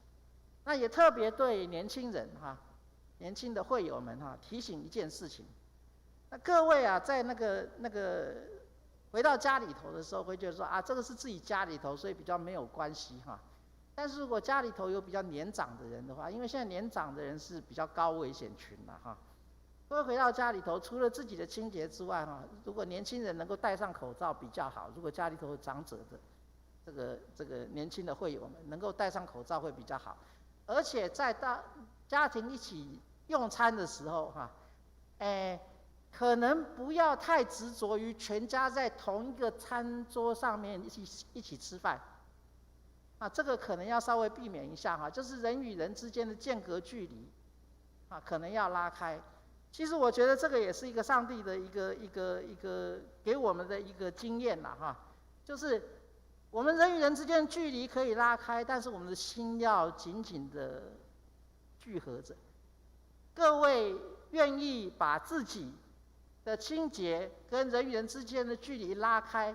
那也特別對年輕人哈，年輕的會友們哈，提醒一件事情。那各位啊，在那個回到家裡頭的時候，會覺得說啊，這個是自己家裡頭，所以比較沒有關係哈。但是如果家裡頭有比較年長的人的話，因為現在年長的人是比較高危險群了哈。各位回到家裡頭，除了自己的清潔之外哈，如果年輕人能夠戴上口罩比較好。如果家裡頭有長者的這個年輕的會友們能夠戴上口罩會比較好。而且在大家庭一起用餐的時候哈，可能不要太執着於全家在同一個餐桌上面一起吃飯，啊，這個可能要稍微避免一下哈，就是人與人之間的間隔距離，啊，可能要拉開。其實我覺得這個也是一個上帝的一個給我們的一個經驗啦哈，就是我們人與人之間的距離可以拉開，但是我們的心要緊緊的聚合着。各位願意把自己的清潔跟人與人之間的距離拉開，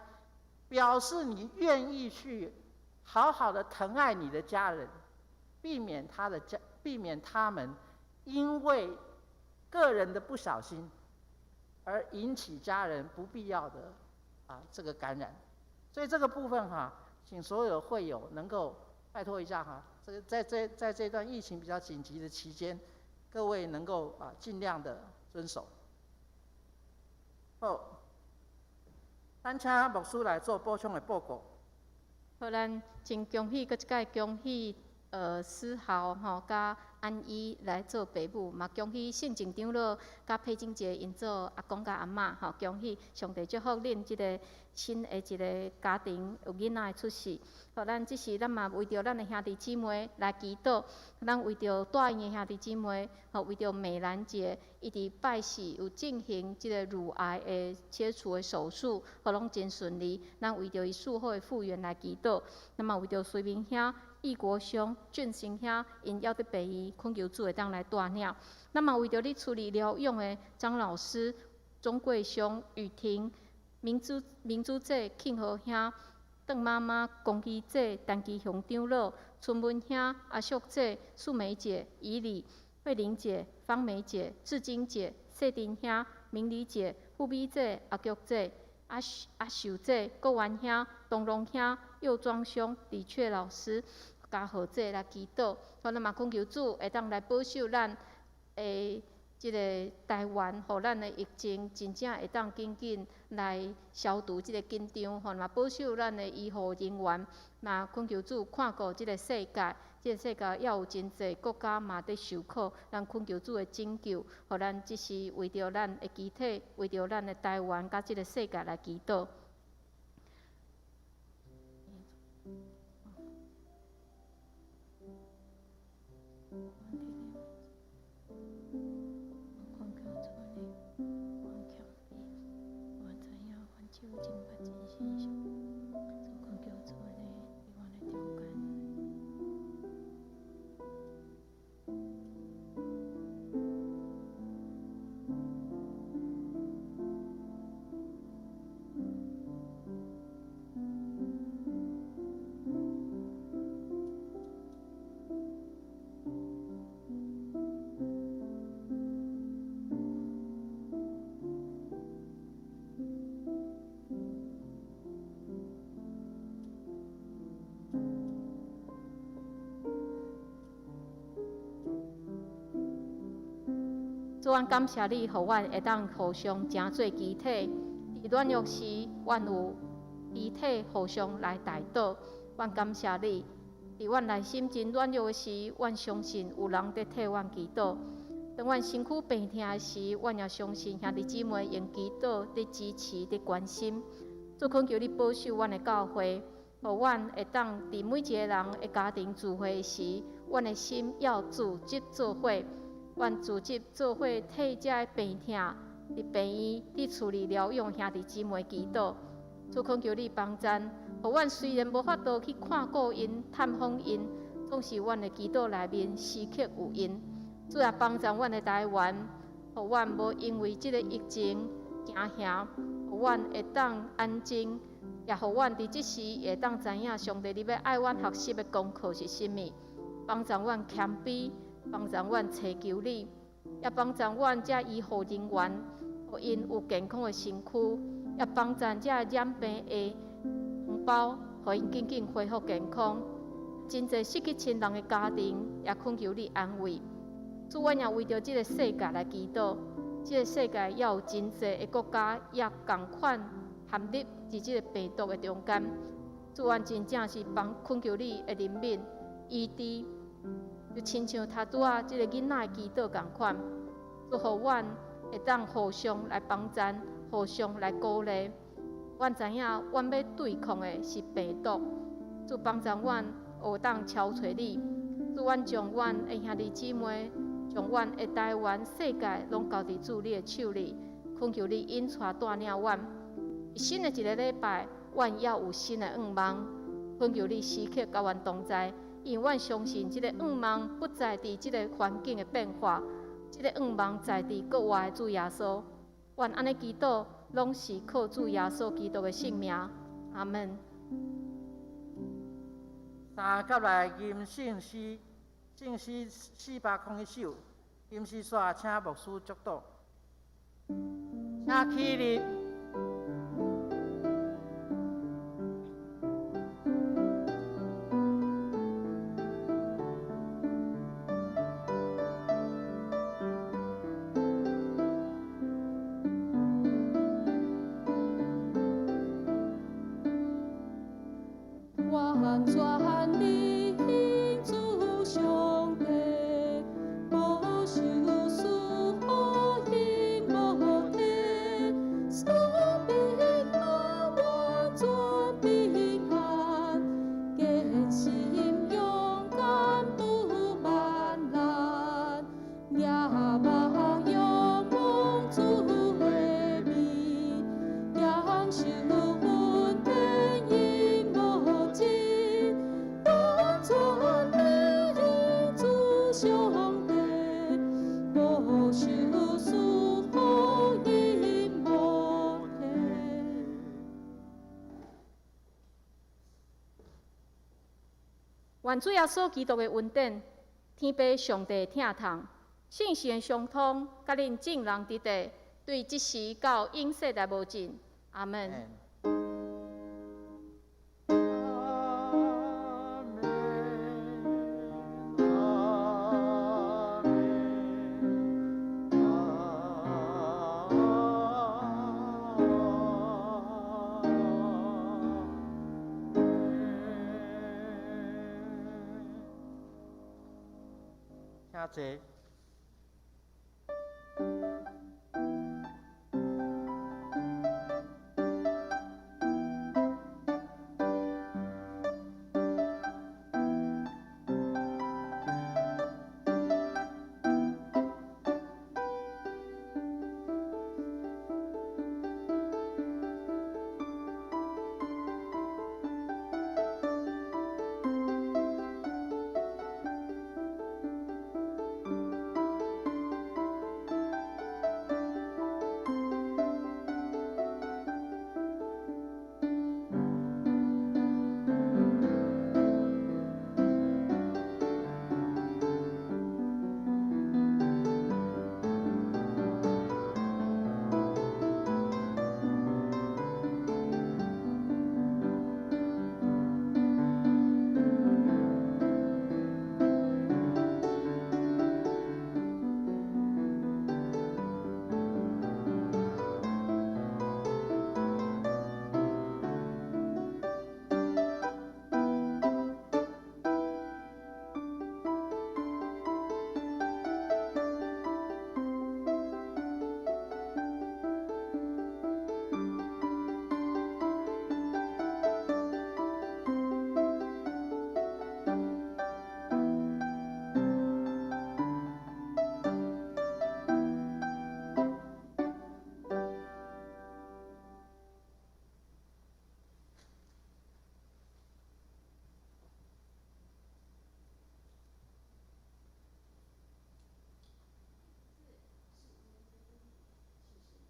表示你願意去好好的疼愛你的家人，避免他們因為個人的不小心而引起家人不必要的這個感染。所以這個部分哈，請所有會友能夠拜託一下哈，這個在這段疫情比較緊急的期間，各位能夠盡量的遵守。好，咱請牧師來做補充的報告。好，咱真恭喜，閣一擺恭喜，思豪吼，佮安伊來做爸母，嘛恭喜聖靜長老佮佩晶姐𪜶做阿公佮阿嬤吼，恭喜上帝祝福恁這个新的一个家庭有囡仔的出世。予咱這時咱嘛為著咱的兄弟姊妹來祈禱，咱為著大院的兄弟姊妹，予為著美蘭姐，伊佇拜四有進行這个乳癌的切除的手術，予攏真順利。咱為著伊術後的復原來祈禱。咱嘛為著徐明兄、義國兄、俊成兄，𪜶猶佇病院，懇求主會當來帶領。咱嘛為著咧厝裡療養的張老師、鍾貴兄、雨婷、明珠、明珠姐、慶和兄、鄧媽媽、龚基姐、陳基雄長老、春文兄、阿淑姐、素梅姐、以禮、慧玲姐、芳梅姐、志晶姐、謝丁兄、明理姐、富美姐、阿菊姐、阿阿秀姐、國元兄、東龍兄、右莊兄、李雀老師、嘉豪姐來祈禱，予咱嘛懇求主會當來保守咱的這個台灣，予咱的疫情真正會當緊緊來消除這個緊張，予嘛保守咱的醫護人員，嘛懇求主看顧這個世界，這個世界猶有真濟國家嘛佇受苦，咱懇求主的拯救，予咱這是為著咱的肢體，為著咱的台灣佮這個世界來祈禱。主，阮感謝你，予阮會當互相成做肢體。佇軟弱時，阮有肢體互相來代禱。阮感謝你，佇阮內心真軟弱的時，阮相信有人佇替阮祈禱。當阮身軀病疼的時，阮也相信兄弟姊妹用祈禱佇支持、佇關心。主，懇求你保守阮的教會，予阮會當佇每一个人的家庭聚會時，阮的心要組織做伙。阮組織做伙替這个病疼、佇病院、佇厝裡療養兄弟姊妹祈禱。主，懇求你幫贊，予阮雖然無法度去看顧𪜶、探訪𪜶，總是阮的祈禱內面時刻有𪜶。主啊，幫贊阮的台灣，予阮無因為這個疫情驚嚇，予阮會當安靜，也予阮佇這時會當知影上帝你欲愛阮學習的功課是啥物。幫贊阮謙卑，幫助阮尋求你，也幫助阮這醫護人員，予𪜶有健康的身軀，也幫助這染病的同胞，予𪜶緊緊恢復健康。真濟失去親人的家庭，也懇求你安慰。主，阮也為著這個世界來祈禱。這個世界猶有真濟的國家也仝款陷入佇這個病毒的中間。主，阮真正是幫懇求你的憐憫、醫治。就親像頭拄仔這個囡仔的祈禱仝款，祝予阮會當互相來幫贊，互相來鼓勵。阮知影，阮欲對抗的是病毒，主幫助阮學當超揣你。主，阮將阮的兄弟姊妹，將阮的台灣世界，攏交佇主你的手裡，懇求你引帶帶領阮。新的一个禮拜，阮猶有新的願望，懇求你時刻佮阮同在。因為阮相信，這個願望不在佇這個環境的變化，這個願望在佇國外的主耶穌。阮按呢祈禱，攏是靠主耶穌基督的聖名。阿門。三甲來吟聖詩，聖詩401首，吟詩煞請牧師祝禱，請起立。完全靈主上帝，願主耶穌基督的恩典，天父上帝的疼痛，聖神的相通，佮恁眾人佇佇，對這時到永世代無盡。阿門。阿門，阿門，阿門。請坐。